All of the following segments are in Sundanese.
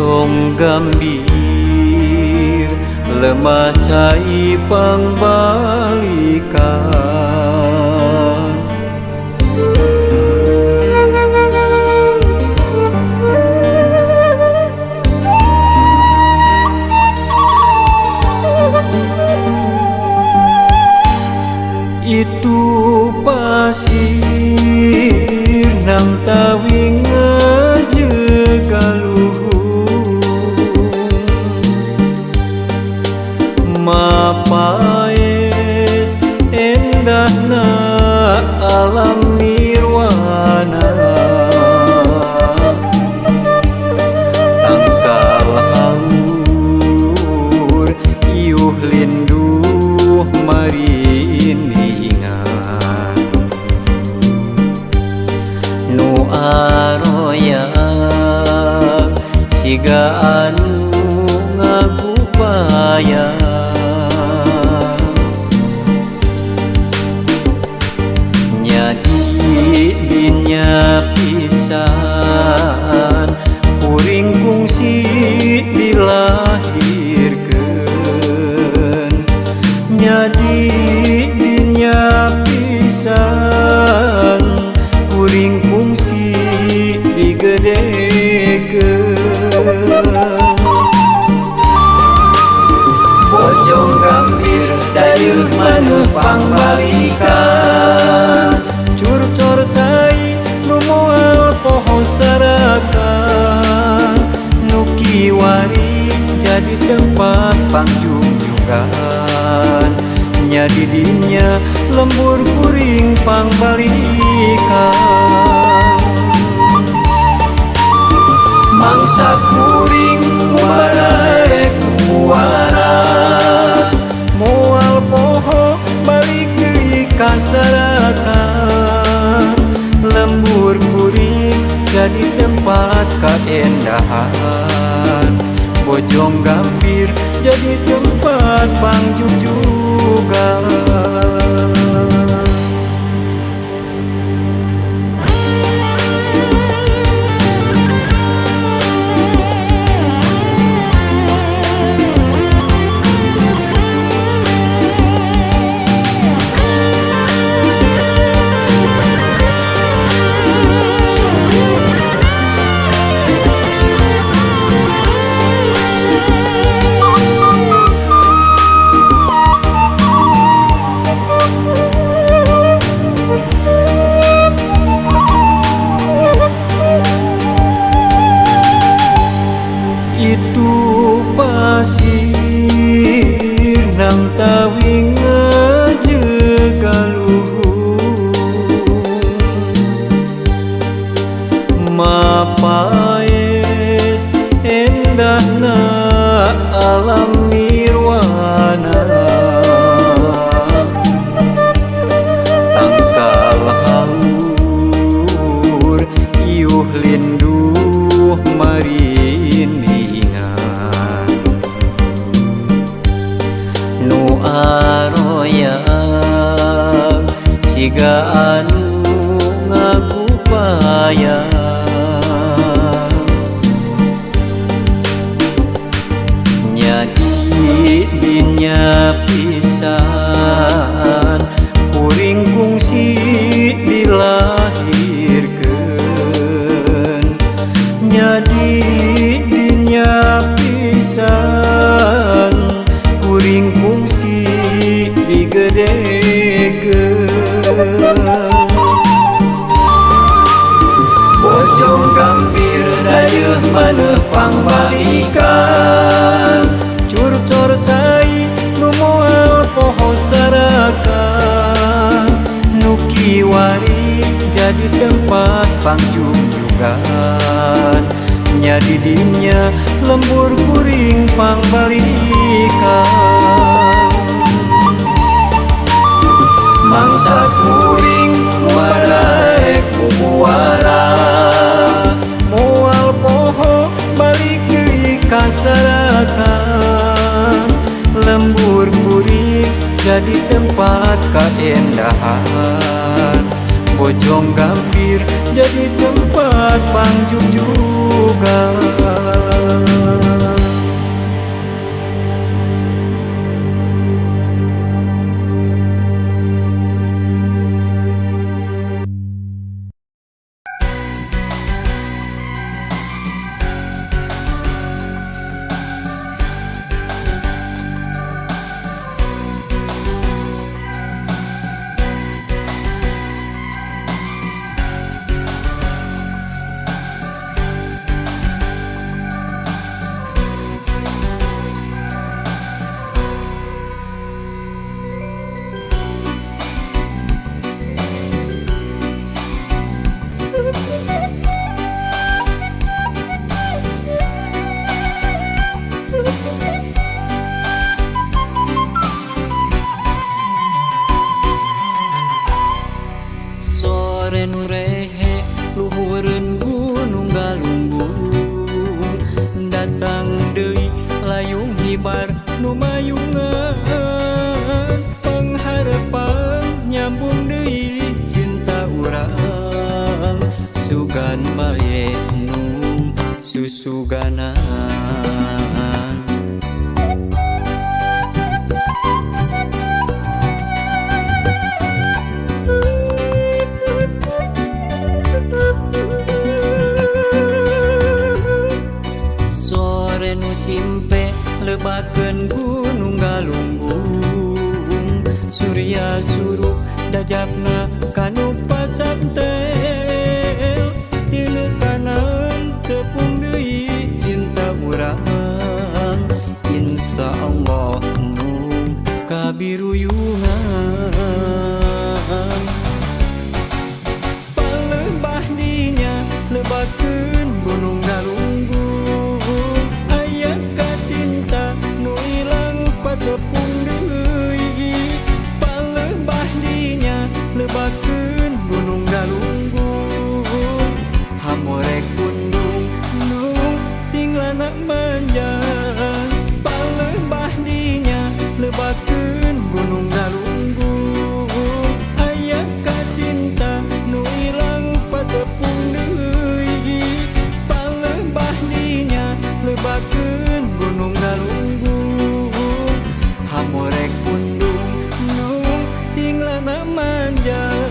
Bojong Gambir lemah cai pangbalikan. Itu pasir nang tawi ngajekaluhung, mapaes endahna alam nirwana. Tangkal haur iuh linduh mariningan, nu aroyang siga anu ngagupayang. Nyadi dinya pisan kuring kungsi dilahirkeun, nyadi dinya pisan kuring kungsi digedekeun. Bojong Gambir dayeuh maneuh pangbalikan, curcor cai nu moal poho sarakan, nu kiwari jadi tempat pangjungjugan, nyadi dinya lembur kuring pangbalikan. Mangsa kuring mubarek muara, moal poho balik deui ka sarakan, lembur kuring jadi tempat kaendahan, Bojong Gambir jadi tempat pangjugjugan. Itu pasir nang tawi ngajekaluhung, mapaes endahna alam nirwana. Tangkal haur iuh linduh mariningan, nu aroyang siga anu ngagupayang. Nyadi dinya pisan kuring kungsi dilahirkeun, nyadi dinya pisan kuring kungsi digedekeun. Bojong Gambir dayeuh maneuh pangbalikan, curcor cai nu moal poho sarakan, nu kiwari jadi tempat pangjungjugan, nyadi dinya lembur kuring pangbalikan. Mangsa kuring muarek muara, moal poho balik deui ka sarakan, lembur kuring jadi tempat kaendahan, Bojong Gambir jadi tempat pangjugjugan. Sore nu rehe luhureun Gunung Galunggung, datang deui layung hibar nu mayungan. Pangharepan nyambung deui cinta urang, sugan bae nu susuganan. Sore nu simpe lebakeun Gunung Galunggung, Surya surup jajapna kanu pacaptel. Tinu tanam tepung deui cinta urang, Insya Allah nu kabiruyungan. Palebah dinya lebakeun Gunung Galunggung, aya kacinta nu ilang patepung deui. Palebah dinya lebakeun Gunung Galunggung, hamorek pundung nu sing lana manjang. Palebah dinya lebakeun Gunung Galunggung, aya kacinta nu ilang patepung deui. Palebah dinya lebakeun Gunung Galunggung, hamorek pundung nu sing lana manjang.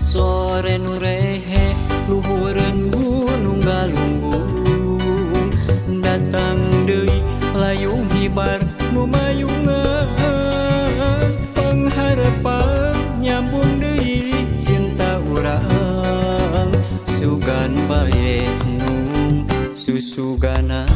Sore nu rehe luhureun Gunung Galunggung, datang deui layung hibar nu mayungan. Pangharepan nyambung deui cinta urang, sugan bae nu susuganan.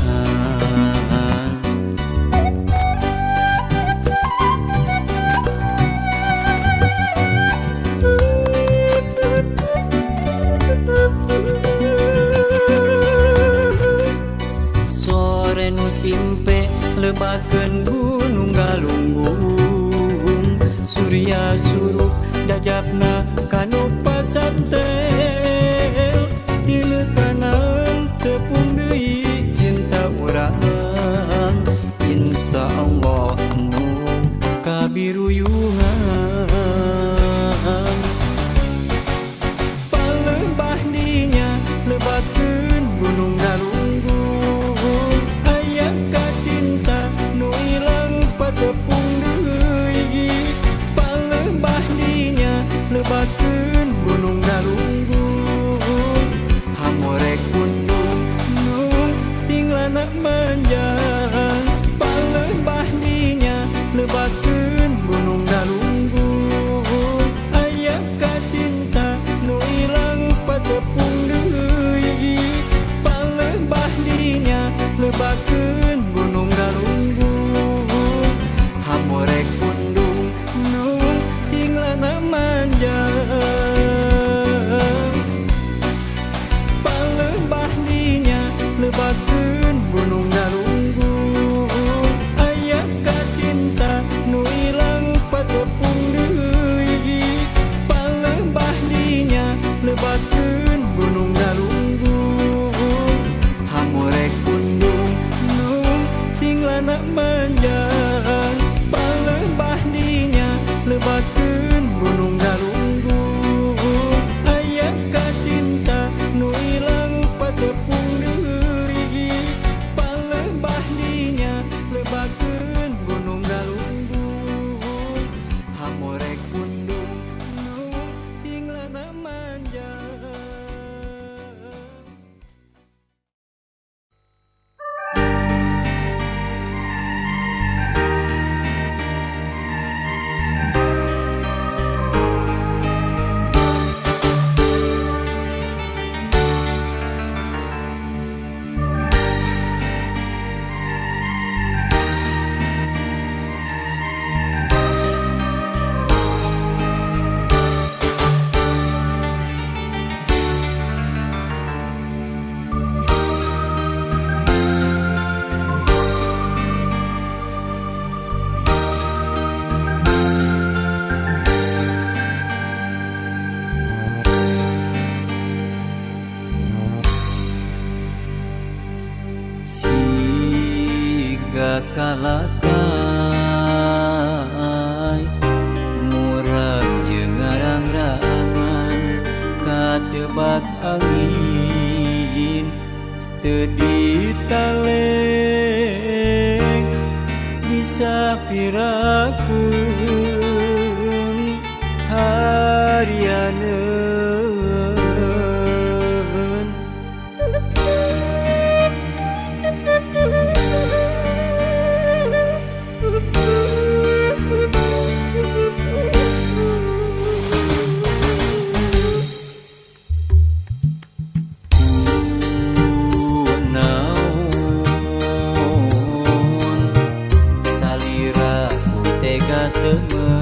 Kalakai murag jeung ngarang-rangan katebak angin teu ditaleng disapirakeun harianeun. Kunaon salira ku tega teu.